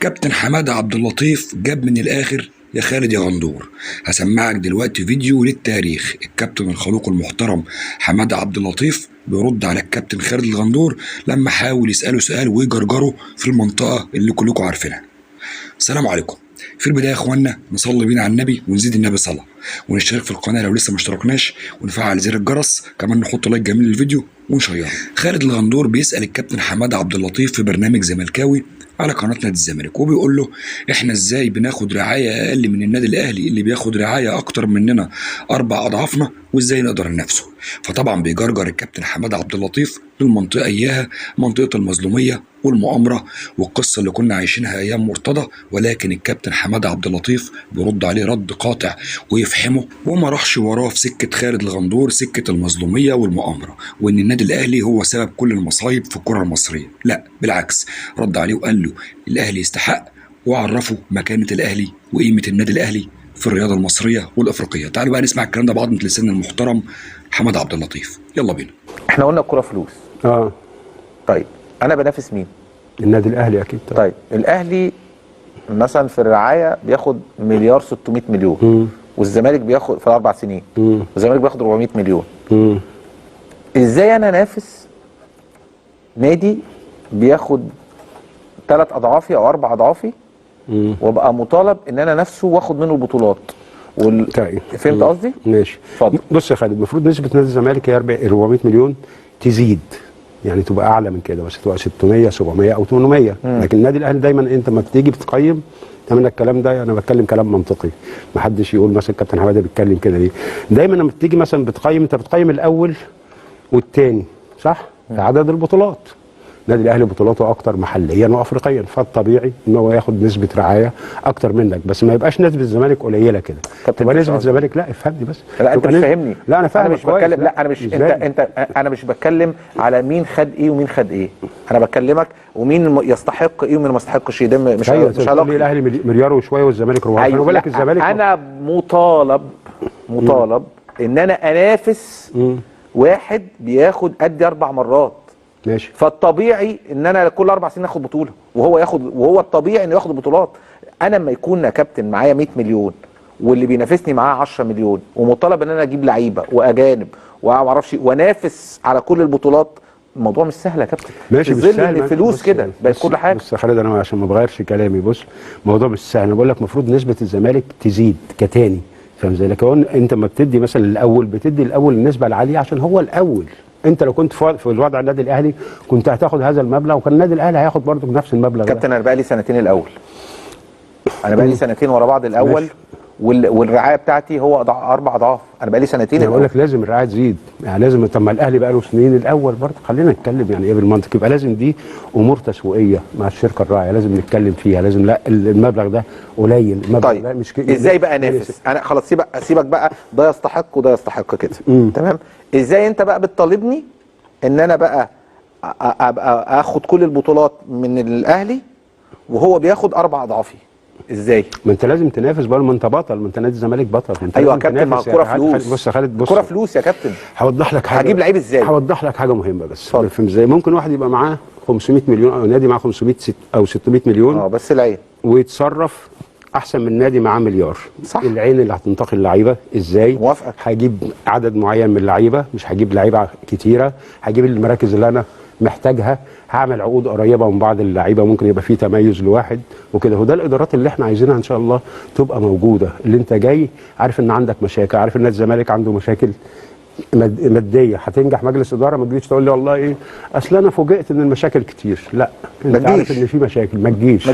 الكابتن حمادة عبد اللطيف جاب من الآخر يا خالد يا غندور. هسمعك دلوقتي فيديو للتاريخ. الكابتن الخلوق المحترم حمادة عبد اللطيف بيرد على الكابتن خالد الغندور لما حاول يسأله سؤال ويجرجره في المنطقة اللي كلكم عارفينها. السلام عليكم. في البداية يا اخوانا نصلي بينا على النبي ونزيد النبي صلاة، ونشترك في القناة لو لسه ما اشتركناش، ونفعل زر الجرس، كمان نحط like جميل للفيديو ونشيره. خالد الغندور بيسأل الكابتن حمادة عبد اللطيف في برنامج زملكاوي على قناة نادي الزمالك، وبيقول له احنا ازاي بناخد رعاية اقل من النادي الاهلي اللي بياخد رعاية اكتر مننا 4 اضعافنا، وازاي نقدر ننافسه؟ فطبعا بيجرجر الكابتن حمادة عبد اللطيف للمنطقة اياها، منطقة المظلومية والمؤامرة والقصة اللي كنا عايشينها ايام مرتضى. ولكن الكابتن حمادة عبد اللطيف بيرد عليه رد قاطع ويفحمه، وما راحش وراه في سكة خالد الغندور، سكة المظلومية والمؤامرة وان النادي الاهلي هو سبب كل المصايب في الكرة المصرية. لا بالعكس، رد عليه وقال له الاهلي يستحق، وعرفه مكانة الاهلي وقيمة النادي الاهلي في الرياضة المصرية والافريقية. تعالوا بقى نسمع الكلام ده بعض من لسان المحترم حمادة عبد اللطيف. يلا بينا. احنا قلنا الكورة فلوس. طيب انا بنافس مين؟ النادي الاهلي اكيد. طيب الاهلي مثلا في الرعاية بياخد 1.6 مليار، والزمالك بياخد في 4 سنين، والزمالك بياخد 400 مليون. ازاي انا انافس نادي بياخد 3 اضعافي او 4 اضعافي وابقى مطالب ان انا نفسه واخد منه البطولات؟ طيب فهمت قصدي؟ ماشي، اتفضل. بص يا خالد، المفروض نسبه نادي الزمالك هي 400 مليون تزيد، يعني تبقى اعلى من كده، بس تبقى 600 700 او 800. لكن النادي الاهلي دايما انت ما بتيجي بتقيم، تعمل الكلام ده، انا بتكلم كلام منطقي، ما حدش يقول مثلا كابتن حمادة بيتكلم كده ليه. دايما لما بتيجي مثلا بتقيم، انت بتقيم الاول والثاني، صح؟ في عدد البطولات. النادي الاهلي بطولاته اكتر محليا وافريقيا، فالطبيعي ان هو ياخد نسبه رعاية اكتر منك، بس ما يبقاش نسبه الزمالك قليله كده. تبقى نسبه الزمالك، لا افهمني بس. لا انت مش فاهمني. لا انا فاهمك. انا مش بتكلم، لا انا مش انت انا مش بتكلم على مين خد ايه ومين خد ايه، انا بكلمك ومين يستحق ايه ومين ما يستحقش ايه. ده مش مش علاقة. الاهلي مليار وشوية والزمالك 400. ايوه، انا بقول لك الزمالك، انا مطالب ان انا انافس واحد بياخد قد 4 مرات. ماشي. فالطبيعي ان انا كل 4 سنين اخد بطوله، وهو ياخد، وهو الطبيعي انه ياخد بطولات. انا لما يكون يا كابتن معايا 100 مليون واللي بينافسني معاه 10 مليون، ومطالب ان انا اجيب لعيبة واجانب وما اعرفش وانافس على كل البطولات، الموضوع مش سهل يا كابتن. ماشي، مش سهل. الفلوس كده بقت كل حاجة. بص يا خالد، انا عشان ما بغيرش كلامي، بص الموضوع مش سهل. انا بقول لك المفروض نسبه الزمالك تزيد كتاني، فاهم ازاي؟ لكن انت ما بتدي مثلا الاول، بتدي الاول النسبة العالية عشان هو الاول. انت لو كنت في الوضع النادي الاهلي كنت هتاخد هذا المبلغ، وكان النادي الاهلي هياخد برضه نفس المبلغ. كابتن انا بقى لي سنتين الاول، انا بقى لي سنتين ورا بعض الاول، والرعاية بتاعتي هو 4 اضعاف. انا بقى لي سنتين. انا بقول لك لازم الرعاية تزيد، يعني لازم. طب ما الاهلي بقى له سنين الاول برضه، خلينا نتكلم يعني ايه بالمنطق. يبقى لازم دي امور تسويقية مع الشركة الراعيه، لازم نتكلم فيها، لازم. لا المبلغ ده قليل، المبلغ طيب ده مش ازاي بقى انافس؟ انا خلاص سيبك بقى، ده يستحق وده يستحق كده. تمام. ازاي انت بقى بتطالبني ان انا بقى ابقى اخد كل البطولات من الاهلي وهو بياخد 4 اضعافي؟ ازاي؟ ما انت لازم تنافس بقى، ما انت بطل، ما انت نادي الزمالك بطل. انت ايوه يا كابتن، ما الكورة فلوس. بص يا خالد، بص الكورة فلوس يا كابتن. هوضح لك حاجة. هجيب لعيب ازاي؟ هوضح لك حاجة مهمة بس. فاهم ازاي؟ ممكن واحد يبقى معاه 500 مليون او نادي معاه 500 او 600 مليون، بس العين، ويتصرف احسن من نادي معاه مليار. صح. العين اللي هتنتقل اللعيبة ازاي؟ موافقة. هجيب عدد معين من اللعيبة، مش هجيب لعيبة كتيرة، هجيب المراكز اللي انا محتاجها، هعمل عقود قريبه من بعض اللعيبة، ممكن يبقى فيه تميز لواحد وكده. وده الادارات اللي احنا عايزينها ان شاء الله تبقى موجودة. اللي انت جاي عارف ان عندك مشاكل، عارف ان الزمالك عنده مشاكل مادية، هتنجح مجلس ادارة. ما تجيش تقول لي والله ايه اصل انا فوجئت ان المشاكل كتير. لا، انت عارف ان في مشاكل، ما تجيش.